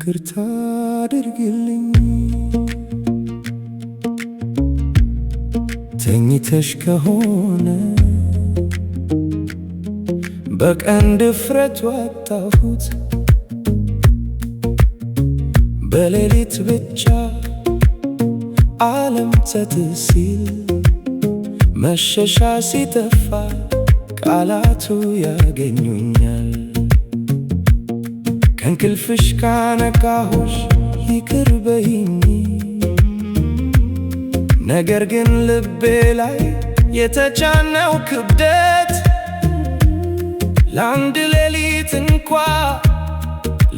ይቅርታ አድርጊልኝ ተኝተሽ ከሆነ፣ በቀን ድፍረት ወጣሁት በሌሊት ብቻ። ዓለም ጸጥ ሲል፣ መሸሻ ሲጠፋ ቃላቱ ያገኙኛል። ከእንቅልፍሽ ካነቃሁሽ ይቅር በይኝ። ነገር ግን ልቤ ላይ የተጫነው ክብደት ለአንድ ሌሊት እንኳ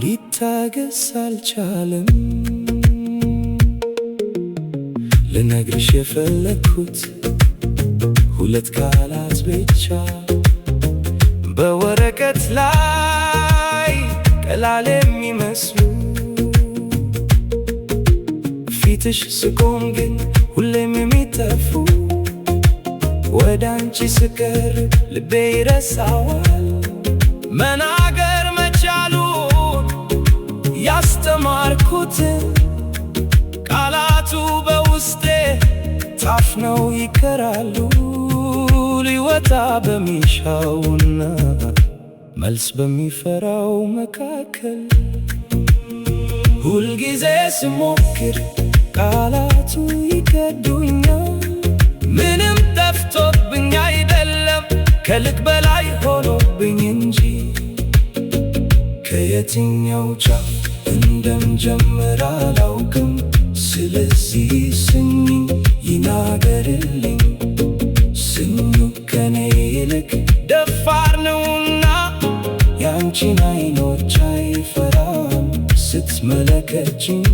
ሊታገስ አልቻለም። ልነግርሽ የፈለግኩት ሁለት ቃላት ብቻ በወረቀት ላይ ቀላል የሚመስሉ፣ ፊትሽ ስቆም ግን ሁሌም የሚጠፉ። ወደ አንቺ ስቀርብ ልቤ ይረሳዋል መናገር መቻሉን ያስተማርኩትን። ቃላቱ በውስጤ ታፍነው ይቀራሉ ሊወጣ በሚሻውና መልስ በሚፈራው መካከል። ሁልጊዜ ስሞክር ቃላቱ ይከዱኛል። ምንም ጠፍቶብኝ አይደለም፣ ከልክ በላይ ሆኖብኝ እንጂ። ከየትኛው ጫፍ እንደምጀምር አላውቅም። ስለዚህ ስንኝ ይናገርልኝ። ስኙ ከኔ ይልቅ ደፋር ነውና ያንቺን አይኖች አይፈራም። ስትመለከችኝ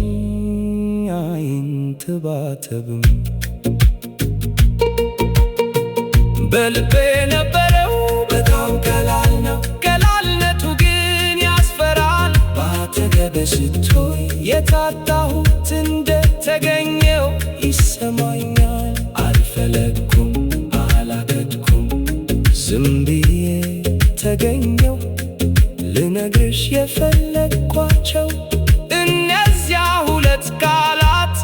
አይንተባተብም። በልቤ ነበረው በጣም ቀላል ነው፣ ቀላልነቱ ግን ያስፈራል። ባጠገቤ ስትሆኝ የታጣሁት እንደተገኘው ይሰማኛል። አልፈለግኩም፣ አላቀድኩም፣ ዝም ብዬ ተገኘው። ልነግርሽ የፈለግኳቸው እነዚያ ሁለት ቃላት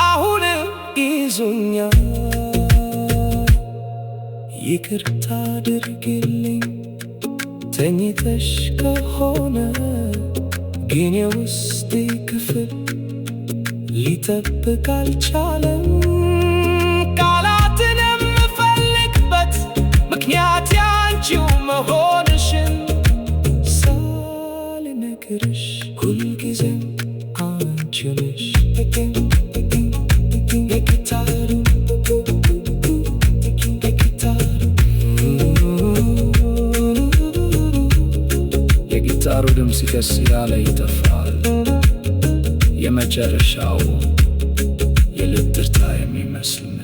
አሁንም ይዙኛል። ይቅርታ አድርጊልኝ ተኝተሽ ከሆነ፣ ግን የውስጤ ክፍል ሊጠብቅ አልቻለም። ቃላትን የምፈልግበት ምክንያት ያንቺው መሆንሽን ሳልነግርሽ ሁልጊዜም አንቺ ነሽ። የጊታሩ የጊታሩ የጊታሩ ድምፅ ቀስ እያለ ይጠፋል። የመጨረሻው የልብ ትርታ የሚመስል